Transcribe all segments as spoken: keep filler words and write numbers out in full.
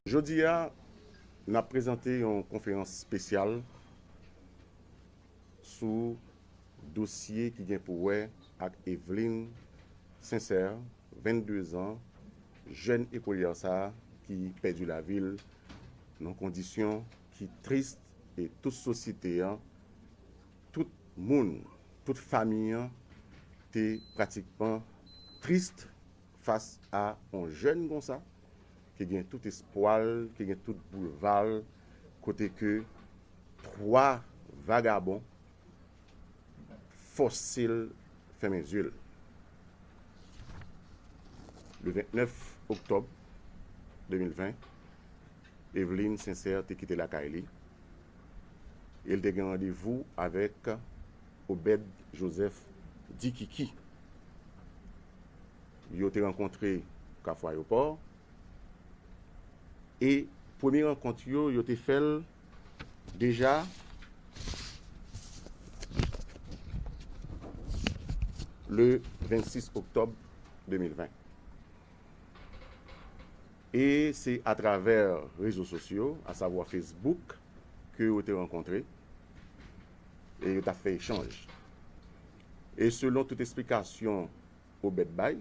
Jodi a, n ap prezante yon konferans espesyal sou dosye ki gen pou wè ak Eveline Sincère, vennde zan, jèn ekolyè sa a ki pèdi lavi l nan kondisyon ki tris, e tout sosyete an, tout moun, tout fanmi an te pratikman tris fas a yon jèn konsa ki gen tout espwa l, ki gen tout boulva l, kote ke twa vagabon fòse l fèmen zye l. Le vennèf oktòb de mil ven, Eveline Sincère te kite lakay li e l te gen randevou avèk Obed Joseph Dikiki. Yo te rankontre Kafou Ayewopò e premye rankont yo, yo te fè l deja le vennsis oktòb de mil ven. E se atravè rezo sosyo, asavwa Facebook, ke yo te rankontre e yo t ap fè echanj. E selon tout esplikasyon Obed bay,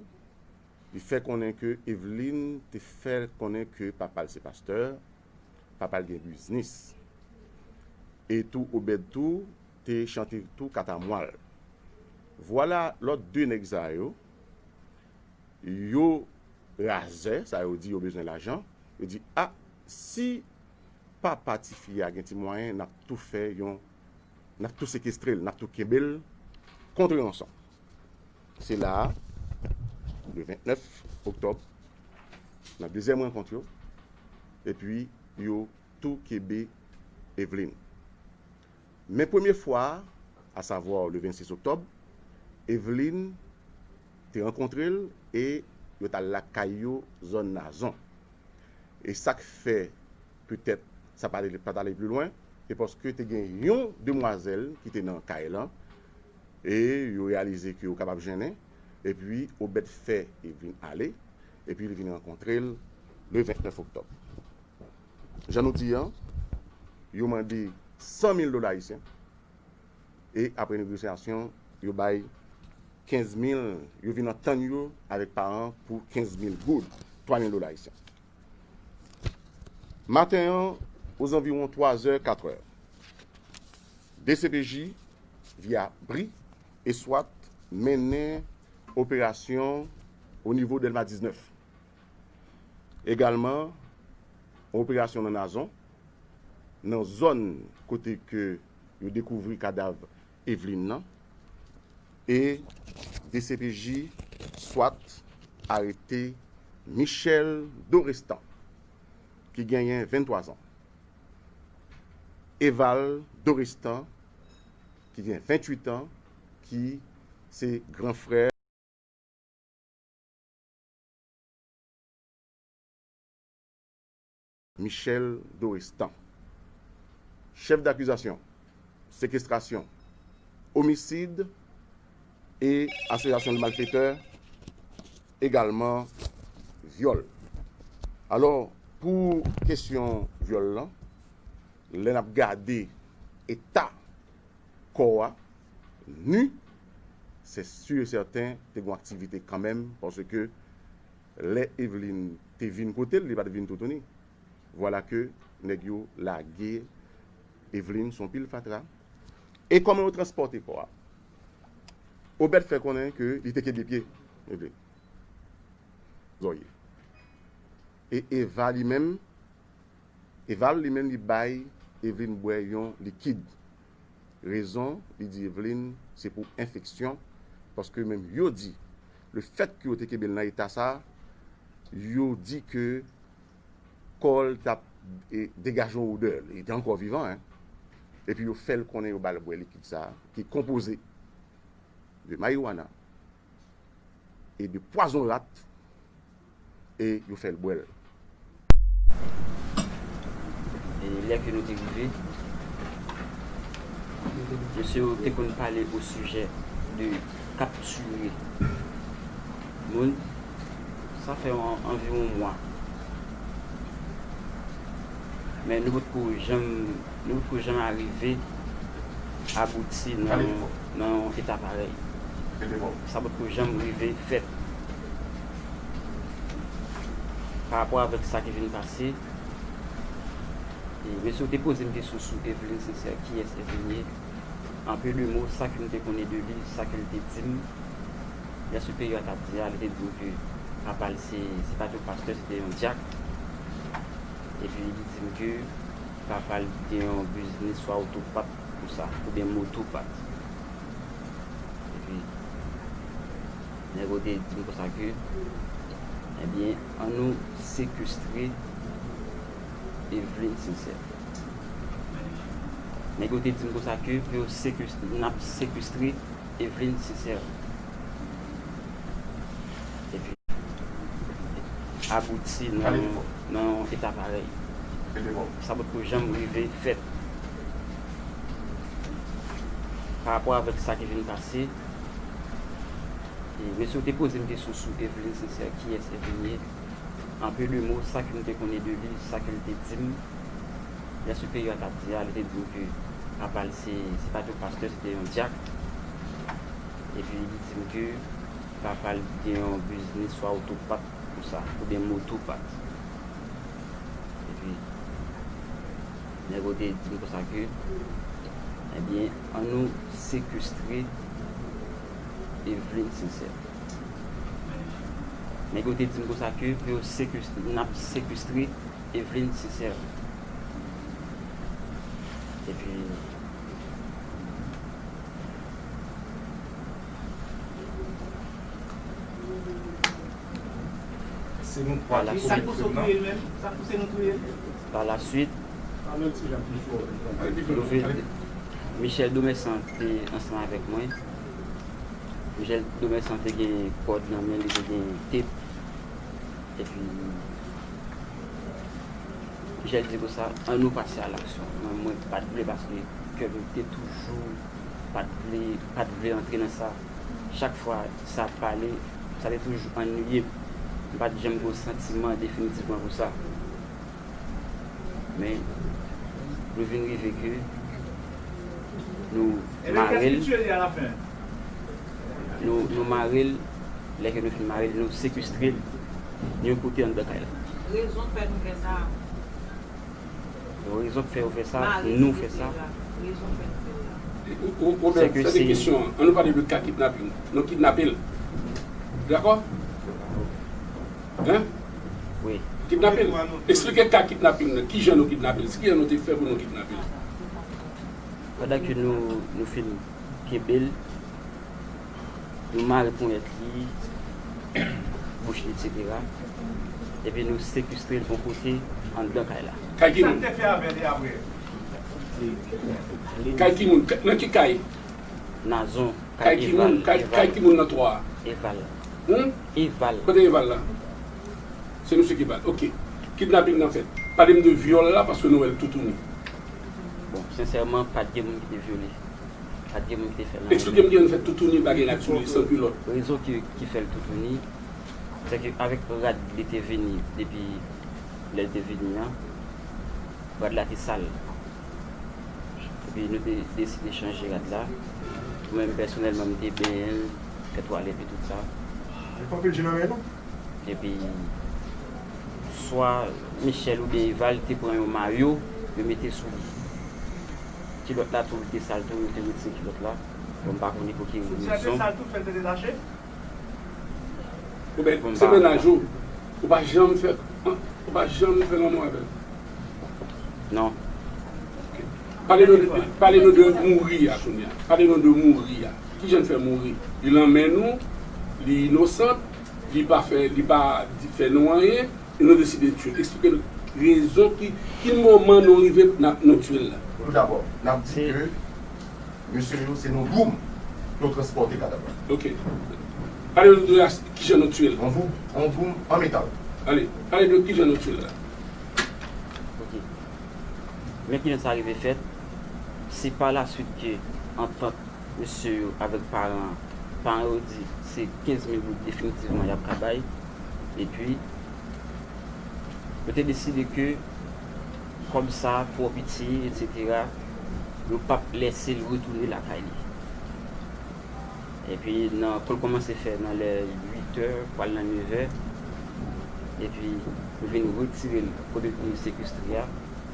li fè konnen ke Eveline te fè konnen ke papa l se pastè, papa l gen biznis. E tou Obed tou te chante tou katamwa l. Vwala lòt de nèg sa yo, yo razè, sa yo di yo bezwen lajan, yo di, a, si papa tifi a gen ti mwayen, n ap tou fè yon, n ap tou sekestre l, n ap tou kenbe l kont ranson. Se la a, le vennèf oktòb, nan dezyèm rankont yo, epi yo tou kenbe Eveline. Men premye fwa a, asavwa le vennsis oktòb, Eveline te rankontre l e yo t al lakay yo, zòn Nazon. E sa k fè petèt sa pa t ale, pa t ale pli lwen, se paske te gen yon demwazèl ki te nan kay lan, e yo reyalize ke yo kapab jennen, epi Obed fè Eveline ale, epi li vin rankontre l le vennèf oktòb. Jan nou di an, yo mande san mil dola ayisyen, e apre negosyasyon, yo bay kenz mil, yo vin antann yo avèk paran pou kenz mil goud, twa mil dola ayisyen. Maten an, ozanviwon twa zè, kat è, D C P J, via bri e swat, mennen operasyon o nivo Dèlma diznèf. Egalman, yon operasyon nan Nazon, nan zòn kote ke yo dekouvri kadav Eveline nan, e D C P J swat arete Michel Dorestan, ki genyen venntwa zan. Eval Dorestan, ki gen venntuit an, ki se gran frè Michel Dorestan. Chèf dakizasyon, sekestrasyon, omisid e asosyasyon de malfetè, egalman vyòl. Alò, pou kesyon vyòl lan, lè n ap gade eta kò a, ni, se si e sèten te gen aktivite kanmenm, paske lè Eveline te vin kote l, li pa t vin toutouni. Vwala ke nèg yo lage Eveline sou yon pil fatra. E kòman yo transpòte kò a? Obed fè konnen ke li te kenbe pye Eveline. Zòrye. E Eva li menm, Eval li menm li bay Eveline bwè yon likid. Rezon, li di Eveline, se pou enfeksyon, paske menm yo di, le fèt ke yo te kenbe l nan eta sa, yo di ke kò l t ap, e, degaje yon odè, li te ankò vivan, en. Epi yo fè l konnen yo ba l bwè likid sa, ki konpoze de mariwana, e de pwazon rat, e yo fè l bwè l. E lè ke nou te rive, mesye yo te konn pale o sijè de kaptire moun. Sa fè an, anviwon mwa. Men nou potko janm, nou potko janm arive abouti nan yon, nan yon eta parèy. Sa potko janm rive fèt. Pa rapò avèk sa ki vin pase, e, mesye yo te poze m kesyon sou Eveline Sincère, kiyès Eveline ye? An peu de mots, sa ke m te konnen de li, sa ke l te di m, lè siperyè a t ap di a, li te di m ke papa l se, se pa t yon pastè, se te yon dyak. Epi li di m ke papa l gen yon biznis swa otopat konsa, oubyen motopat. Epi, nèg yo te di m konsa ke, ebyen, ann nou sekestre Eveline Sincère. Nèg yo te di m konsa ke pou yo sekestre, n ap sekestre Eveline Sincère. Epi, abouti nan, nan yon eta parèy. Sa potko janm rive fèt. Pa rapò avèk sa ki vin pase, e, mesye yo te poze m kesyon sou Eveline Sincère, kiyès Eveline ye? An peu de mots, sa ke m te konnen de li, sa ke l te di m, lè siperyè a t ap di a, li te di m ke papa l se, se pa t yon pastè, se te yon dyak. Epi li di m ke papa l gen yon biznis swa otopat konsa, oubyen motopat. Epi, nèg yo te di m konsa ke, ebyen, ann nou sekestre Eveline Sincère. Nèg yo te di m konsa ke pou yo sekestre, n ap sekestre Eveline Sincère. Epi, se nou twa ki komèt krim nan. Pa la swit, nou vin, Michel Domersan te ansanm avèk mwen. Michel Domersan te gen kòd nan men li, te gen tep. Epi, Michel di konsa, ann nou pase a laksyon. Mwen, mwen pa t vle paske kè m te toujou pa t vle, pa t vle antre nan sa. Chak fwa sa ap pale, sa te toujou anniye m. M pa t janm gen yon santiman definitivman pou sa. Men, nou vin rive ke nou mare l. Nou, nou mare l. Lè ke nou fin mare l, nou sekestre l yon kote anndan kay la. Rezon k fè nou fè sa. Rezon k fè yo fè sa, nou fè sa. Rezon k fè nou fè sa. Ou, ou, Obed, tande kesyon an. Ann nou pale de ka kidnaping. Nou kidnape l. Dakò? Hein? Wi. Kidnape l. Eksplike ka kidnaping nan. Kijan nou kidnape l? Kijan nou te fè pou nou kidnape l? Pandan ke nou, nou fin kenbe l, nou mare ponyèt li, bouch li, etsetera. Epi nou sekestre l yon kote anndan kay la. Kay ki moun? Kay ki moun? Nan ki kay? Nazon. Kay ki moun? Kay, kay ki moun nan twa a? Eval. Hmm? Eval. Kote Eval la? Se misye ki bat. Ok. Kidnaping nan fèt. Pale m de vyòl la, paske nou wè l toutouni. Bon, sensèman, pa t gen moun ki te vyole. Pa t gen moun ki te fè l anyen. Eksplike m kijan nou fè toutouni bagay la sou li, san kilòt. Rezon ki, ki fè l toutouni, se ke avèk rad li te vini, depi lè l te vini an, rad la te sal. Epi nou te deside chanje rad la. Mwen menm pèsonèlman, m te benyen l, fè twalèt li, tout sa. Li pran anpil je nan men nou. Epi, swa Michel oubyen Eval te pran yon mayo, yo mete sou li. Kilòt la tou, li te sal tou, yo te retire kilòt la. Bon, m pa konnen pou ki rezon. Soutyen te sal tou, fè l te detache? Oubyen se mennaj ou, ou pa janm fè, ou pa janm fè lanmou avè l? Non. Ok. Pale nou de, pale nou de mouri a kounye a. Pale nou de mouri a. Kijan l fè mouri? Li lanmen nou, li inosan, li pa fè, li pa di, fè nou anyen, e nou deside tiye l. Eksplike nou rezon ki, ki moman nou rive n ap, nou tiye l la. Toudabò, n ap di ke mesye yo, se nan boum yo transpòte kadav la. Ok. Pale nou de as-, kijan nou tiye l. An boum, an boum, an metal. Ale, pale de kijan nou tiye l la. Ok. Men kijan sa rive fèt, se pa la swit ke antant mesye yo avèk paran, paran yo di se kenz mil goud definitivman y ap ka bay. Epi, yo te deside ke kòb sa twò piti, etsetera, yo p ap lèse l retounen lakay li. Epi nan, kou l kòmanse fè nan lè uit è, pral nan nevè, epi nou vin retire l kote nou sekestre a,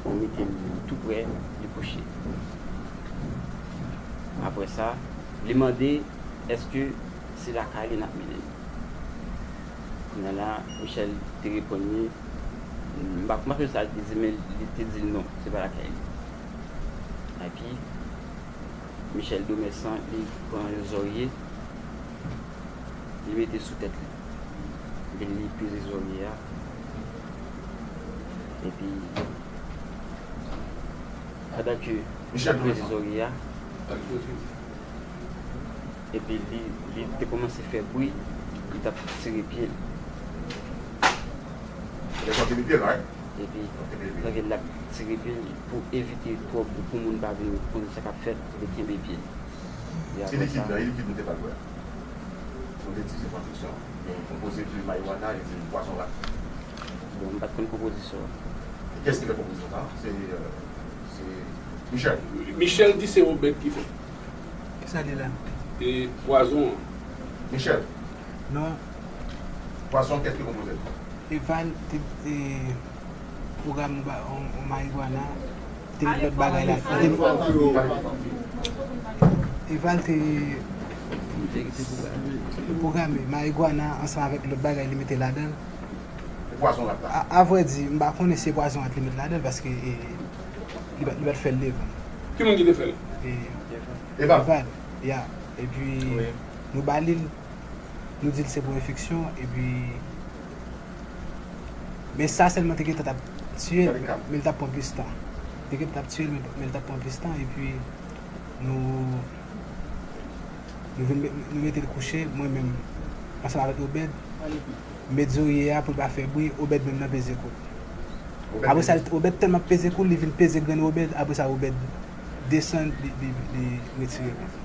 nou mete l tou prè li kouche. Apre sa, li mande èske se lakay li n ap mennen l. Kounye a la, Michel te reponn li, m pa, m pa sonje sa li te di, men li te di l non, se pa lakay li. Epi, Michel Domèsan, li pran yon zòrye, li mete sou tèt li. Epi li peze zòrye a. Epi, pandan ke li peze zòrye a, epi li, li te kòmanse fè bri, li t ap tire pye l. Epi, pandan ke l ap tire pye l, pou evite twòp, pou moun pa vin konnen sa k ap fèt, li kenbe pye l. Se likid la, e likid nou te ba l bwè a. Nou te di se pwodiksyon. Men konpoze de marijuana, li di pwazon rat. Bon, m pa t konn konpozisyon an. E kiyès ki fè konpozisyon sa a? Se, euh, se Michel. Michel di se Obed ki fè. Kisa li la? E pwazon an. Michel. Non. Pwazon, kiyès ki konpoze l? Eval te, e, pwogram yon ba-, yon, yon marijuana, te met lòt bagay la. Te, Eval te pwograme marijuana ansanm avèk lòt bagay li mete ladan l. E pwazon rat la? A, avrèdi, m pa konnen si se pwazon rat li met ladan l, paske, e, li pa, li pa t fè l devan. Ki moun ki te fè l? E, Eval. Eval, ya. Epi, nou ba li l, nou di l se pou enfeksyon, epi, men sa sèlman te gentan t ap tiye l, men l t ap pran plis tan. Te gentan t ap tiye l, men, men l t ap pran plis tan, epi nou, nou vin met, nou mete l kouche, mwen menm, ansanm avèk Obed, m met zòrye a pou l pa fè bri, Obed menm nan peze kou l. Apre sa, Obed tèlman ap peze kou l, li vin peze grenn Obed, apre sa, Obed desann, li, li, li retire l.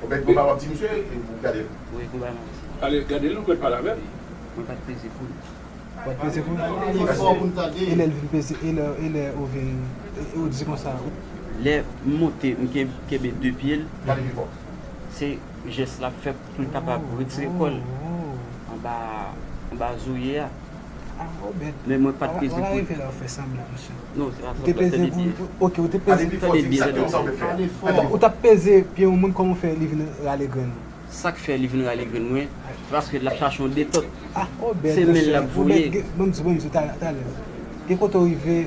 Obed, konba w ap di misye, e ou gade l? Wi, konba m ap di. Ale, gade l, ou mèt pale avè l. Mwen pa t peze kou l. Ou pa t peze kou l? Li fò pou n tande. E lè l vin peze, e lè, e lè ou vin, e, e ou di konsa. Lè m monte, m ken-, kenbe de pye l. Pale pi fò. Se jès l ap fè pou l kapab retire kò l anba, anba zòrye a. Ah, Obed. Men mwen pa t peze kou l. Wala rive la, ou fè sanblan, mesye. Non, se pa sanblan, se de pye. Ou te peze kou l, ok, ou te peze. Tande byen, tande byen. Ou t ap peze pye yon moun, kòman w fè li vin rale grenn ou? Sa k fè li vin rale grenn mwen, se paske l ap chache yon detant. Ah, Obed, se men l l ap voye. Obed, gen, ban m di, ban m di, talè, talè. Gen kote w rive,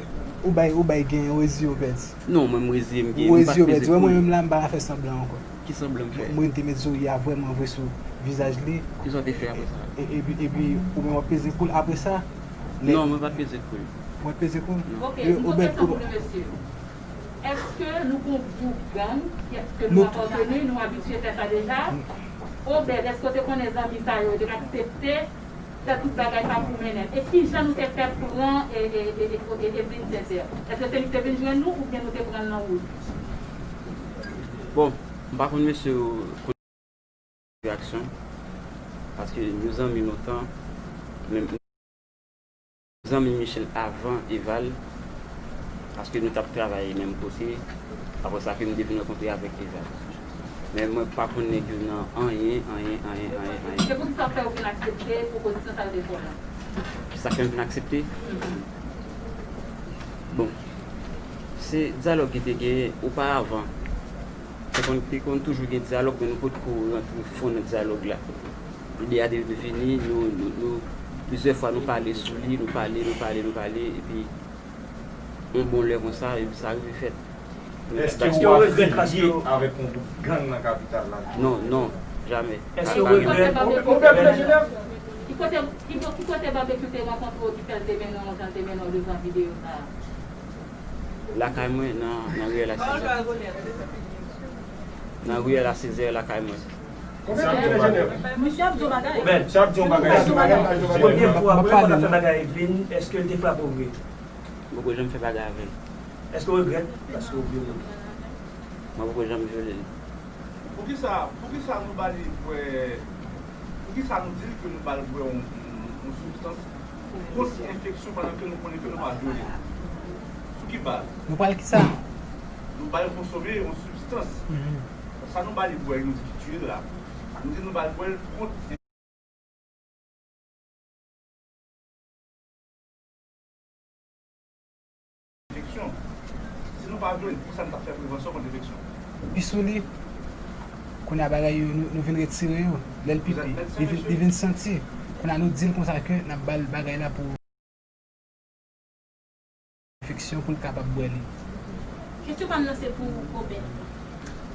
ou bay, ou bay gen, ou reziye, Obed. Non, mwen m reziye, m gen, m pa t peze kou l. Ou reziye, Obed. Wè mwen menm la, m pa ka fè sanblan ankò. Ki sanblan m fè? Mwen te met zòrye a vrèman vre sou vizaj li. Kisa w te fè apre sa? E, epi, epi, ou menm w ap peze kou l apre sa? Non, mwen pa t peze kou l. Ou pa t peze kou l? Non. Ok, m poze kesyon pou nou, mesye. Èske nou gon gwoup gang ke nou apateni, nou abitye fè sa deja? Obed, èske w te konnen zanmi sa yo, yo te aksepte fè tout bagay sa pou mennen l? E kijan nou te fè pran e, e, e, e, e, Evelyne Sincère? Èske se li ki te vin jwenn nou oubyen nou te pran l nan wout? Bon, m pa konn mesye yo konn reaksyon, paske nou zanmi lontan, men zanmi Michel avan Eval, paske nou t ap travay menm kote, apre sa ke m te vin rankontre avèk Eval. Men mwen pa konn nèg yo nan anyen, anyen, anyen, anyen, anyen. E poukisa fè w vin aksepte pwopozisyon sa yo te fè w la? Sa fè m vin aksepte? Bon, se dyalòg ki te genyen oparavan. Te konn, te konn toujou gen dyalòg, men nou potko rantre fon nan dyalòg la. Lide a te vini, nou, nou, nou, plizyè fwa nou pale sou li, nou pale, nou pale, nou pale, epi yon bon lè konsa, epi sa rive fèt. Èske w ap filiye avèk yon gwoup gang nan kapital la? Non, non, jamè. Èske w regrèt? Ki kote, ki kote Babekyou te rankontre w ki fè l te mennen w jan l te mennen w devan videyo sa a? Lakay mwen, nan, nan riyèl a Sezè. Nan riyèl a Sezè, lakay mwen. Misye ap di yon bagay. Obed, misye ap di yon bagay. Premye fwa, premye fwa l ap fè bagay Evelyne, èske l te frape w vre? Mwen poko janm fè bagay avè l. Èske w regrèt? Èske w vyole l? Mwen poko janm vyole l. Poukisa, poukisa nou ba li bwè, poukisa nou di l ke nou ba l bwè yon, yon, yon sibstans kont enfeksyon pandan ke nou konnen ke nou pa vyole l? Ki bal? Nou pral ki sa? Nou bal konsome yon sibstans. Mhm. Sa nou bal bwè, nou di ki tire l la. Nou di nou bal bwè l kont enfeksyon. Si nou pa jwenn, pou sa nou t ap fè prevansyon kont enfeksyon. Pi sou li, kounye a bagay yo, nou, nou vin retire yo. Lè l pipi, li vin, li vin santi. Kounye a nou di l konsa ke n ap ba l bagay la pou enfeksyon pou l kapab bwè li. Kesyon pa m nan se pou Obed.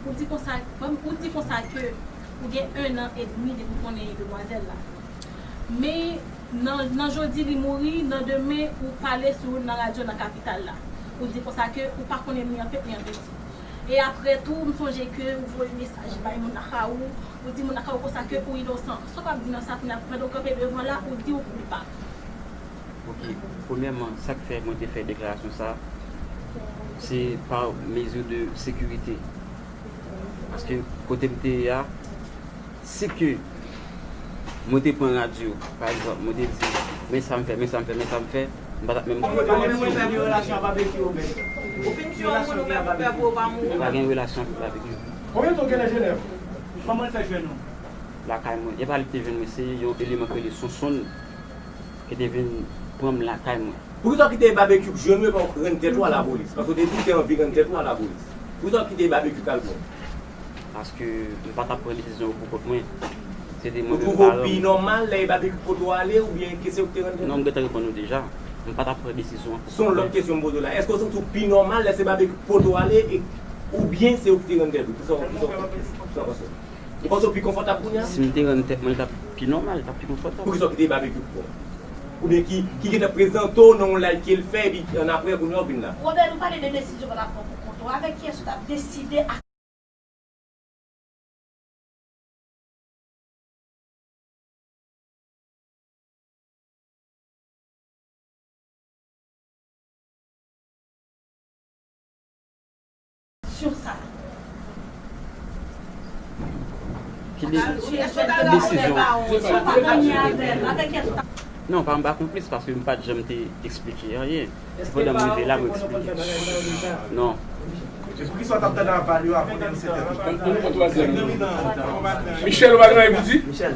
Ou di konsa, ou di konsa ke ou gen en an edmi depi w konnen demwazèl la. Men nan, nan jodi li mouri, nan demen ou pale sou nan radyo nan kapital la. Ou di konsa ke ou pa konnen li an fèt li an piti. E apre tou, m sonje ke ou voye mesaj bay moun lakay ou, ou di moun lakay ou konsa ke ou inosan. Sa w ap di nan sa kounye a, pandan w kanpe devan la, ou di ou koupab. Ok, premyèman, sa k fè mwen te fè deklarasyon sa, se pa mezi de sekirite. Paske kote m te ye a, si ke mwen te pran radyo, pa egzanp, mwen te di, men sa m fè, men sa m fè, men sa m fè, m pa t ap menm. Kòman w te gen relasyon ak Babekyou, Obed? Ou fin tiye yon moun ou menm ou pè pou ou pa mouri. Pa gen relasyon ak Babekyou. Konbyen tan w gen nan Jenèv? Kòman l fè jwenn ou? Lakay mwen. E pa li ki te jwenn mwen, se yon eleman ki rele Sonsonn ki te vin pran m lakay mwen. Poukisa w kite Babekyou jwenn ou epi w rann tèt ou a lapolis? Paske w te di w te anvi rann tèt ou a lapolis. Poukisa w kite Babekyou t al pran w? Paske m pa t ap pran desizyon yo pou kont mwen. Se te mwen menm paran m. Ou twouve w pi nòmal lè e Babekyou k pote w ale oubyen ke se ou ki te rann tèt ou? Non, m gentan reponn ou deja. M pa t ap pran desizyon an pou kont mwen. Se yon lòt kesyon m poze w la. Èske w santi w pi nòmal lè se Babekyou k pote w ale e, oubyen se ou ki te rann tèt ou? Kisa w, kisa w, kisa w panse? Ou panse w pi konfòtab kounye a? Si m te rann tèt mwen, li t ap pi nòmal, li t ap pi konfòtab. Poukisa w kite Babekyou pran w? Oubyen ki, ki gentan prezante w nan yon live ke l fè, epi annapre, kounye a w vin la? Obed, ou pale de desizyon w t ap pran pou kont ou. Avèk kiyès ou t ap deside ak Sur sa. Ki de-, ki desizyon? Non, pa m pa konplis paske m pa t janm te eksplike anyen. Se pandan m rive la, mwen eksplike. Non. Poukisa w t ap tande aval yo avan de disèt è? Michel, ou pa gen anyen pou di? Michel,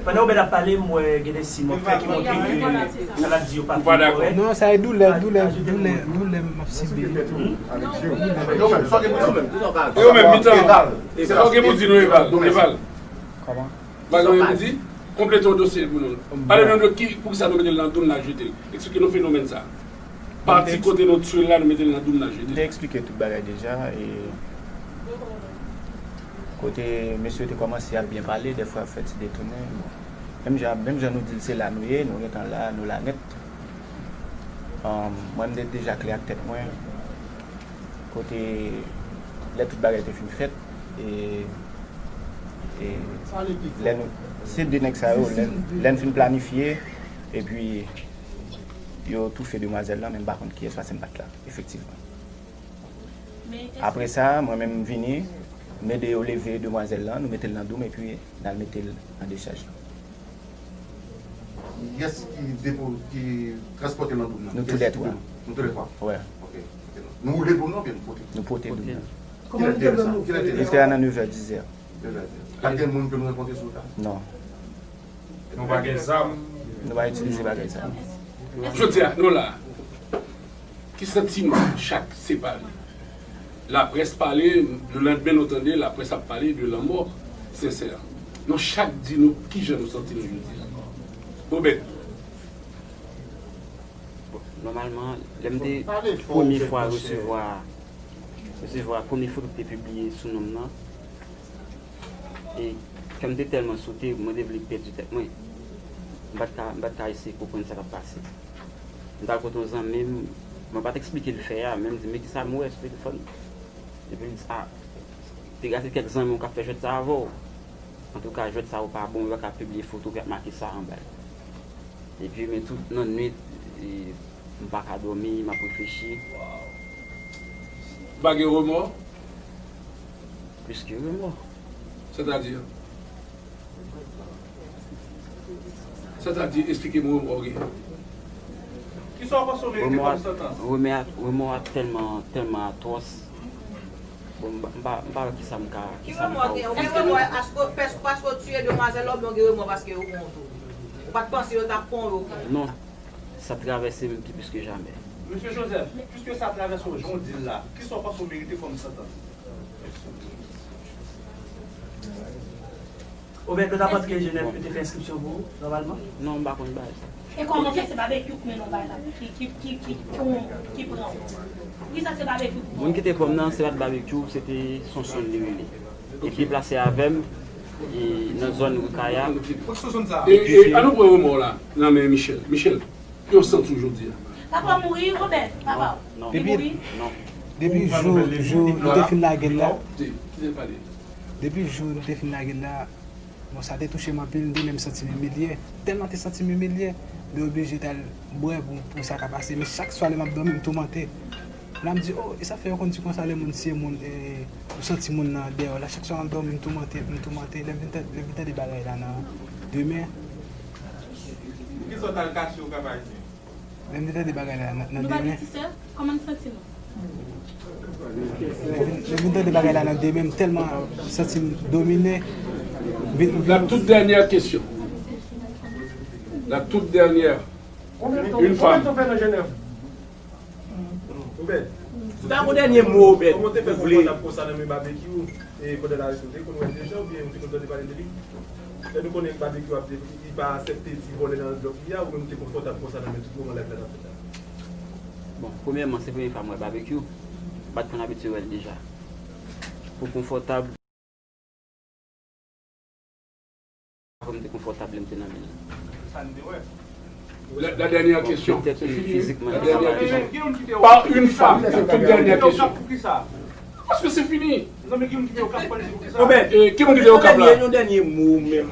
pandan Obed ap pale, m wè gen de siy m ap fè ki montre ke sa l ap di yo pa fin kòrèk. Non, sa e doulè, doulè, doulè, doulè m ap sibi. E yo menm, mitan. Sa w gen pou di nou, Eval? Eval. Kòman? Bagay yo di, konplete yon dosye pou nou. Pale nou de ki, poukisa nou mete l nan doum n al jete l. Eksplike nou fenomèn sa. Pati kote nou tchwe l la, nou mete l nan doum n al jete l. M te eksplike tout bagay deja, e kote mesye yo te kòmanse ap byen pale, dèfwa ap fè ti detounen. Bon. Menm jan, menm jan nou di l se la nou ye, nou gentan la, nou la nèt. Ahn, mwen m te deja klè ak tèt mwen. Kote lè tout bagay te fin fèt, e, e lè nou, se de nèg sa yo, lè, lè n fin planifye, epi yo toufe demwazèl lan, men m pa konn kiyès, paske m pa t la, efektivman. Apre sa, mwen menm m vini, m ede yo leve demwazèl lan, nou mete l nan doum, epi n al mete l an dechaj. Kiyès ki depo-, ki transpòte l nan doum nan? Nou toulètwa. Nou toulètwa? Wè. Ok. Nou woule doum nan oubyen nou pote? Nou pote doum nan. Kilè te ye sa? Kilè te ye sa? Li te a nan nevè, dizè. Nevè, dizè. Pa t gen moun ke nou rankontre sou wout la? Non. Nou pa gen zam? Nou pa itilize bagay sa, non. Jodi a, nou la. Ki santiman chak separe? Laprès pale, lelandmen nou tande laprès ap pale de lanmò Sensè. Nou chak di nou kijan nou santi nou jodi a. Obed. Bon, nòmalman, lè m te premye fwa resevwa, resevwa premye foto ki te pibliye sou non m nan, e kè m te tèlman sote, mwen te vle pèdi tèt mwen. M pa t ka, m pa t ka eseye konprann sa k ap pase. M t al kote yon zanmi m, mwen pa t eksplike l fè a, men m di, "Men kisa m wè sou telefòn?" Epi l di, "A, te gade kèk zanmi w k ap fè jwèt sa avè w. Antouka, jwèt sa yo pa bon, yo pa ka pibliye foto ki ap make sa anba l." Epi, men tout nan nwit, e, m pa ka dòmi, m ap reflechi. Ou pa gen remò? Plis ke remò. Sètadi? Sètadi, eksplike m remò w genyen. Kisa w panse w merite kòm santans? Remò a, remò a tèlman, tèlman atwòs. Bon, m pa, m pa, m pa wè kisa m ka, kisa m ka ofri. Ki remò w gen? Ou gen remò paske, paske w tiye demwazèl la oubyen w gen remò paske yo pran w tou? Ou pa t panse yo t ap pran w, yo pran w? Non, sa travèse m pi plis ke jamè. Mesye Joseph, piske sa travèse w jan w di l la, kisa w panse w merite kòm santans? Obed, nou t ap antre Jenèf, yo te fè enskripsyon pou ou, nòmalman? Non, m pa konn bagay sa. E kòman fè se babekyou k mennen w bay la, ki, ki, ki, ki, ki, ki pran w? Poukisa se babekyou k pran w? Moun ki te pran m nan, se pa t babekyou, se te Sonson li rele. Li deplase avè m, e, nan zòn Woukaya. E, e, an nou pran remò w la nan men Michel. Michel, ki w santi w jodi a? Papa w mouri, Obed, papa w. Non. Li mouri? Non. Depi jou, jou nou te fin lage l la. Depi jou nou te fin lage l la, bon, sa te touche m anpil, m te menm santi m imilye. Tèlman te santi m imilye, m te oblije t al bwè pou, pou sa ka pase. Men chak swa lè m ap dòmi, m toumante. La m di, oh, e sa fè yo konn di konsa lè moun tiye moun, e, ou santi moun nan dèyè w la. Chak swa m ap dòmi, m toumante, m toumante. Lè m vin tande, lè m vin tande bagay la nan demen. Poukisa w t al kache w Kap Ayisyen? Lè m vin tande bagay la nan, nan demen. Nou pa gen ti sè? Kòman n santi nou? Lè m vin, lè m vin tande bagay la nan demen, m tèlman santi m domine. M vin, m vin. La toute dernière question. La toute dernière. Une femme. Obed, si w ta gon dènye mo, Obed, ou vle. Kòman w te fè konprann ap konsa nan men Babekyou, e, pandan l arete w, ou te konn wè l deja oubyen ou te konn tande pale de li? Lè nou konnen Babekyou ap di li pa aksepte ti vòlè nan blòk li a, ou menm ou te konfòtab konsa nan men tout moman live la t ap fèt la? Bon, premyèman, se premye fwa m wè Babekyou. M pa t konn abitye wè l deja. Pou konfòtab, m te konfòtab lè m te nan men l. La, la dernière question. Petèt, e, fizikman, li pa. Par une femme. La toute dernière question. Paske se fini. Obed, e, ki moun ki te Okap la? Yon dènye, yon dènye mo menm.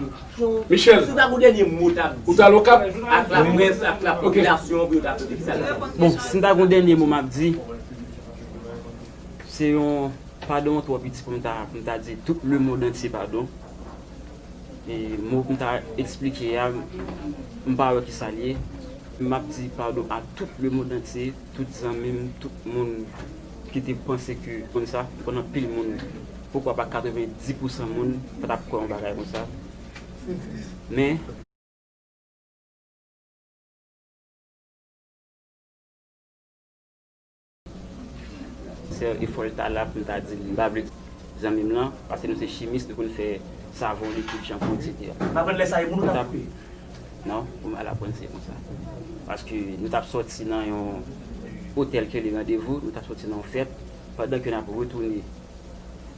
Michel, si w ta gon dènye mo w t ap di, ou t al Okap? Ak laprès, ak lapopilasyon, pou yo ta tande kisa l ap di. Bon, si m ta gon dènye mo m ap di, se yon padon twò piti pou m ta, pou m ta di tout lemonn antye padon. E mo pou m ta eksplike a, m pa wè kisa l ye. M ap di padon a tout lemonn antye, tout zanmi m, tout moun ki te panse ke konn sa, m konn anpil moun, poukwa pa katrevenndis pousan moun pa t ap kwè yon bagay konsa. Men, Sè, efò l ta la pou m ta di l, m pa vle di zanmi m lan, paske nou se chimis, nou konn fè savon, likid, chanpou, etsetera. M aprann lè sa e moun ou t ap koupe? Non, pou m al aprann se konsa. Paske nou t ap sòti nan yon otèl ki rele Randevou, nou t ap sòti nan yon fèt, pandan ke n ap retounen.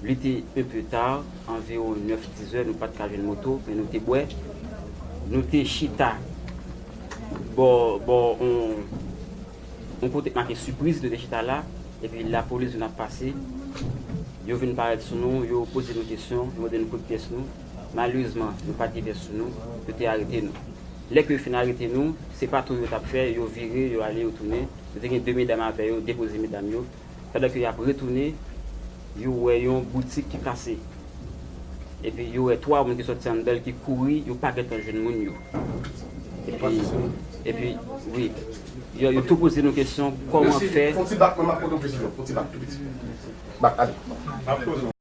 Li te un peu tard, anviwon nèf, dis zè, nou pa t ka jwenn moto, men nou te bwè. Nou te chita bò, bò, on, on kote k make sipriz, nou te chita la, epi lapolis vin ap pase. Yo vin parèt sou nou, yo poze nou kesyon, yo mande nou kote pyès nou. Malerezman, nou pa t gen pyès sou nou, yo te arete nou. Lè ke yo fin arete nou, se pa tou yo t ap fè, yo vire, yo ale, yo tounen. Yo te gen de medam avè yo, depoze medam yo. Pandan ke y ap retounen, yo wè yon boutik ki kase. Epi yo wè twa moun ki sòti anndan l ki kouri, yo pa gentan jwenn moun yo. Epi, epi, wi, yo, yo tou poze nou kesyon, kòman fè. Fon ti bak, mwen m ap poze yon kesyon, fon ti bak tou piti. Bak, ale.